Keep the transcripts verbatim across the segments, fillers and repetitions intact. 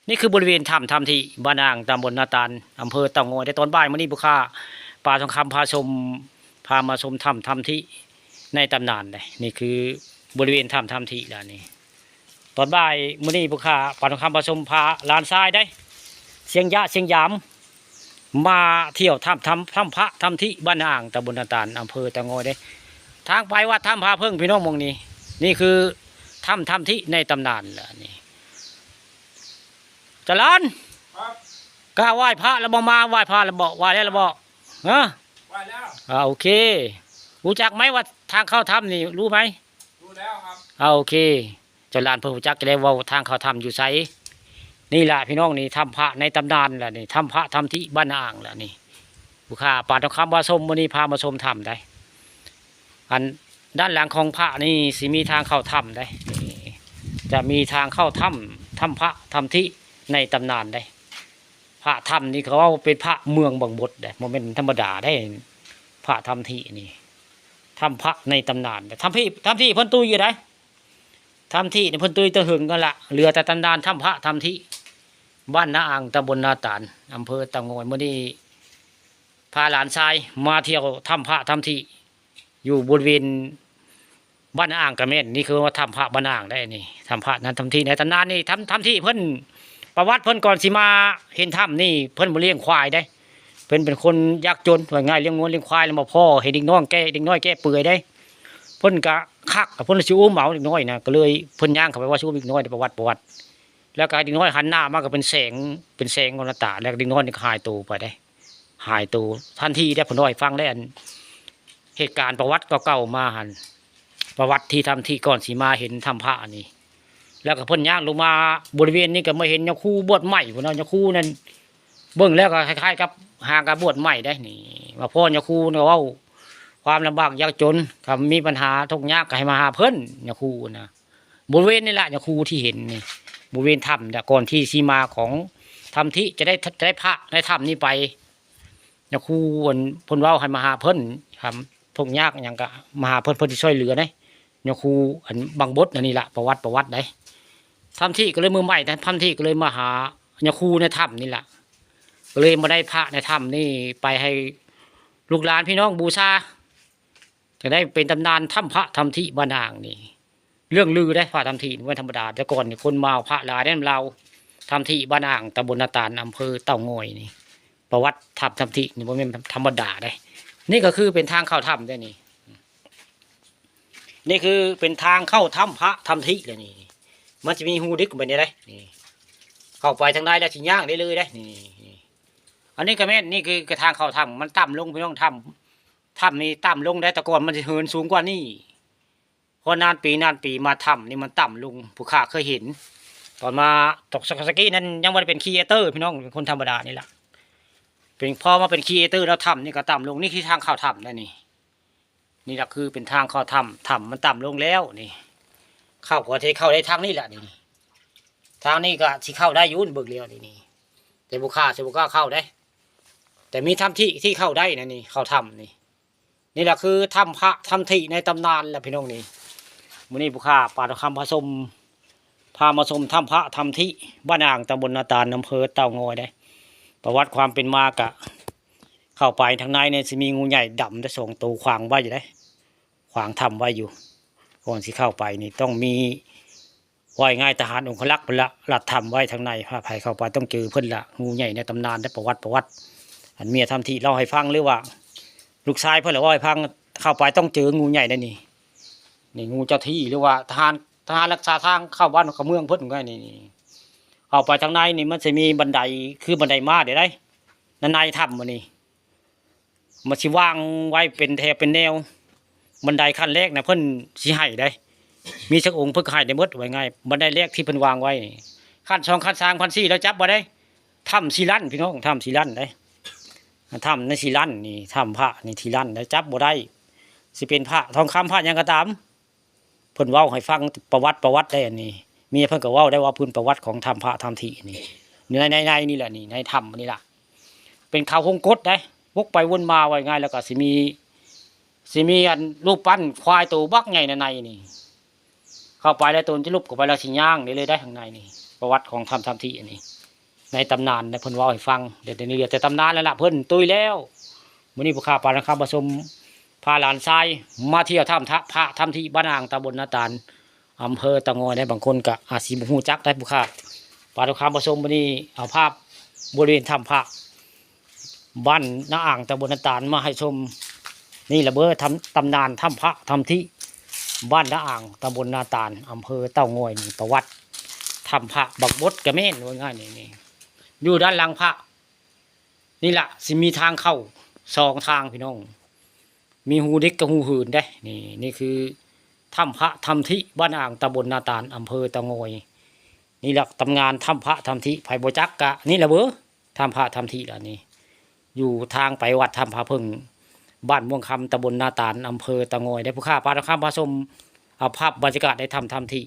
นี่คือบริเวณถ้ำถ้ำที่บ้านอ่าง ตำบลนาตาล อำเภอเต่างอย ได้ตอนบ่ายมื้อนี้ ผู้ข้าปลาทองคำพาชม พามาชมถ้ำถ้ำที่ในตำนานเลย นี่คือบริเวณถ้ำถ้ำที่แล้วนี่ ตอนบ่ายมื้อนี้ ผู้ข้าปลาทองคำพาชม พาหลานชายได้ เสียงยะเสียงยาม มาเที่ยวถ้ำ ถ้ำ ถ้ำพระถ้ำที่บ้านอ่าง ตำบลนาตาล อำเภอเต่างอยได้ ทางไปวัดถ้ำพระเพิ่งพี่น้องหม่องนี้ นี่คือถ้ำถ้ำที่ในตำนานแหละนี่ จรัญ ครับ กล้าไหว้พระแล้วบ่ มาไหว้พระแล้วบ่ ไหว้แล้วแล้วบ่ ฮะ ไหว้แล้ว อ่า โอเค รู้จักไหมว่าทางเข้าถ้ำนี่ รู้ไหม รู้แล้วครับ อ่า โอเค จรัญเพิ่นรู้จักจะได้เว้าทางเข้าถ้ำอยู่ไส นี่ล่ะพี่น้องนี่ ถ้ำพระในตำนานล่ะนี่ ถ้ำพระถ้ำที่บ้านอ่างล่ะนี่ ผู้ข้าปลาทองคำพาชม มื้อนี้พามาชมถ้ำได้ อันด้านหลังของพระนี่สิมีทางเข้าถ้ำได้ นี่ จะมีทางเข้าถ้ำ ถ้ำพระถ้ำที่ในตำนานได้ พระถ้ำนี่เขาเอาเป็นพระเมืองบังบดได้ บ่แม่นธรรมดาได้ พระถ้ำที่นี่ ถ้ำพระในตำนานได้ ถ้ำที่ ถ้ำที่เพิ่นตุ้ยอยู่ได ถ้ำที่นี่เพิ่นตุ้ยแต่หึงกันละ เหลือแต่ตำนานถ้ำพระถ้ำที่ บ้านนาอ่าง ตำบลนาตาล อำเภอเต่างอย มื้อนี้พาหลานชายมาเที่ยวถ้ำพระถ้ำที่ อยู่บริเวณบ้านนาอ่างกะแม่น นี่คือว่าถ้ำพระบ้านนาอ่างได้นี่ ถ้ำพระนั้นถ้ำที่ในตำนานนี่ ถ้ำ ถ้ำที่เพิ่น ประวัติเพิ่นก่อนสิมาเห็นถ้ำนี่ เพิ่นบ่เลี้ยงควายได้ เพิ่นเป็นคนยากจน ว่าง่าย เลี้ยงงัวเลี้ยงควายแล้วมาพ้อเห็นเด็กน้อยแก่ เด็กน้อยแก่เปื่อยได้ เพิ่นก็คัก เพิ่นเลยสิอุ้มเอาเด็กน้อยนะ ก็เลยเพิ่นย่างเข้าไปว่าสิอุ้มเด็กน้อย ประวัติ ประวัติ แล้วก็เด็กน้อยหันหน้ามาก็เป็นแสง เป็นแสงของหน้าตา แล้วเด็กน้อยนี่ก็หายตัวไปได้ หายตัวทันทีได้ เพิ่นเล่าให้ฟังได้ อันเหตุการณ์ประวัติเก่าๆมาหั่น ประวัติที่ถ้ำที่ก่อนสิมาเห็นถ้ำพระนี่ แล้วก็เพิ่นย่างลงมาบริเวณนี้ก็มาเห็นยาคูบวชใหม่พุ้นเนาะ ยาคูนั่นเบิ่งแล้วก็คล้ายๆกับหางกะบวชใหม่ได้นี่ มาพ้อยาคูนี่เว้าความลำบากยากจน ถ้ามีปัญหาทุกข์ยากก็ให้มาหาเพิ่น ยาคูนะ บริเวณนี่แหละ ยาคูที่เห็นนี่ บริเวณถ้ำเนี่ย ก่อนที่สิมาของถ้ำที่จะได้ จะได้พระในถ้ำนี้ไป ยาคูอันเพิ่นเว้าให้มาหาเพิ่น ถ้าทุกข์ยากหยังก็มาหาเพิ่น เพิ่นสิช่วยเหลือได้ ยาคูอันบังบดอันนี้ละ ประวัติ ประวัติได้ ถ้ำที่ก็เลยมือใหม่นะ ถ้ำที่ก็เลยมาหายาคูในถ้ำนี่ละ ก็เลยมาได้พระในถ้ำนี่ไปให้ลูกหลานพี่น้องบูชา จะได้เป็นตำนานถ้ำพระถ้ำที่บ้านอ่างนี่ เรื่องลือได้พระถ้ำที่นี่บ่ธรรมดา แต่ก่อนนี่คนมาเอาพระหลายได้นำลาว ถ้ำที่บ้านอ่าง ตำบลนาตาล อำเภอเต่างอยนี่ ประวัติถ้ำ ถ้ำที่นี่บ่แม่นธรรมดาได้ นี่ก็คือเป็นทางเข้าถ้ำได้นี่ นี่คือเป็นทางเข้าถ้ำพระถ้ำที่เลยนี่ มันจะมีฮูลึกไปนี่ได้นี่ เข้าไปทางใดแล้วสิย่างได้เลยได้นี่ อันนี้ก็แม่น นี่คือกะทางเข้าถ้ำ มันต่ำลงพี่น้อง ถ้ำ ถ้ำนี่ต่ำลงได้ แต่ก่อนมันสิเหินสูงกว่านี้ เพราะนานปีนานปีมาถ้ำนี่มันต่ำลง ผู้ข้าเคยเห็น ตอนมาตกสกสกี้นั้นยังบ่ได้เป็นครีเอเตอร์พี่น้อง เป็นคนธรรมดานี่แหละ เป็นพอมาเป็นครีเอเตอร์แล้วถ้ำนี่ก็ต่ำลง นี่คือทางเข้าถ้ำนะนี่ นี่แหละคือเป็นทางเข้าถ้ำ ถ้ำมันต่ำลงแล้วนี่ เข้าก็สิเข้าได้ทางนี้แหละนี่ ทางนี้ก็สิเข้าได้อยู่เบิ่งแล้วนี่นี่ แต่ผู้ข้าสิบ่กล้าเข้าได้ แต่มีถ้ำที่ ที่เข้าได้นะนี่ เข้าถ้ำนี่ นี่แหละคือถ้ำพระถ้ำที่ในตำนานแหละพี่น้องนี่ มื้อนี้ผู้ข้าปลาทองคำพาชม พามาชมถ้ำพระถ้ำที่บ้านอ่าง ตำบลนาตาล อำเภอเต่างอยได้ ประวัติความเป็นมากะ เข้าไปทางในเนี่ยสิมีงูใหญ่ดำได้สองตัวขวางไว้อยู่ได้ ขวางถ้ำไว้อยู่ ก่อนสิเข้าไปนี่ต้องมี ว่าง่ายทหารองครักษ์เพิ่นละรัดถ้ำไว้ทางใน ถ้าไผเข้าไปต้องเจอเพิ่นละ งูใหญ่ในตำนานได้ประวัติ ประวัติ อันเมียถ้ำที่เล่าให้ฟัง หรือว่าลูกชายเพิ่นละเว้าให้ฟัง เข้าไปต้องเจองูใหญ่ได้นี่ นี่งูเจ้าที่ หรือว่าทหาร ทหารรักษาทางเข้าบ้านเข้าเมืองเพิ่นไงนี่ นี่ เข้าไปทางในนี่มันสิมีบันได คือบันไดมาเด้ได้ ใน ในถ้ำมื้อนี้ มันสิวางไว้เป็นแถวเป็นแนว บันไดขั้นแรกนะเพิ่นสิให้ได้ มีจักองค์เพิ่นก็ให้ได้หมด ว่าง่าย บันไดแรกที่เพิ่นวางไว้นี่ ขั้นสอง ขั้นสาม ขั้นสี่ แล้วจับบ่ได้ ถ้ำสิลั่นพี่น้อง ถ้ำสิลั่นได้ ถ้ำในสิลั่นนี่ ถ้ำพระนี่สิลั่นได้ จับบ่ได้ สิเป็นพระทองคำพระหยังก็ตาม เพิ่นเว้าให้ฟังประวัติ ประวัติได้อันนี้ เมียเพิ่นก็เว้าได้ว่าพื้นประวัติของถ้ำพระถ้ำที่นี่ ใน ใน ในนี่แหละนี่ ในถ้ำนี่ล่ะ เป็นเขาวงกตได้ วกไปวนมา ว่าง่ายแล้วก็สิมี สิมีอันรูปปั้นควายตัวบักใหญ่ในในนี่ เข้าไปแล้วตนจะลุกเข้าไปแล้วสิย่างได้เลยได้ข้างในนี่ ประวัติของถ้ำถ้ำที่อันนี้ ในตำนานนะ เพิ่นเว้าให้ฟัง เดี๋ยวนี้เหลือแต่ตำนานแล้วล่ะ เพิ่นตุยแล้ว มื้อนี้ผู้ข้าปานคำผสม พาหลานชายมาเที่ยวถ้ำทะ พระถ้ำที่บ้านอ่าง ตำบลนาตาล อำเภอเต่างอย ได้ บางคนก็อาจสิบ่ฮู้จักได้ ผู้ข้าปานคำผสม มื้อนี้เอาภาพบริเวณถ้ำพระ บ้านนาอ่าง ตำบลนาตาล มาให้ชม นี่ละเบ้อ ตำ ตำนานถ้ำพระถ้ำที่ บ้านนาอ่าง ตำบลนาตาล อำเภอเต่างอย นี่ประวัติถ้ำพระบักบดกะแม่น ว่าง่ายนี่ นี่ อยู่ด้านหลังพระ นี่ละสิมีทางเข้าสองทางพี่น้อง มีฮูเด็กกับฮูหืนเด้ นี่ นี่คือถ้ำพระถ้ำที่ บ้านอ่าง ตำบลนาตาล อำเภอเต่างอย นี่ละตำนานถ้ำพระถ้ำที่ ไผบ่จักกะ นี่ละเบ้อ ถ้ำพระถ้ำที่ละนี่ อยู่ทางไปวัดถ้ำพระเพิ่ง บ้านม่วงคำ ตำบลนาตาล อำเภอเต่างอย ได้ ผู้ข้าปานคำผสม เอาภาพบรรยากาศในถ้ำถ้ำที่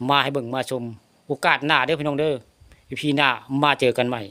มาให้เบิ่งมาชม โอกาสหน้าเด้อพี่น้องเด้อ อีพีหน้ามาเจอกันใหม่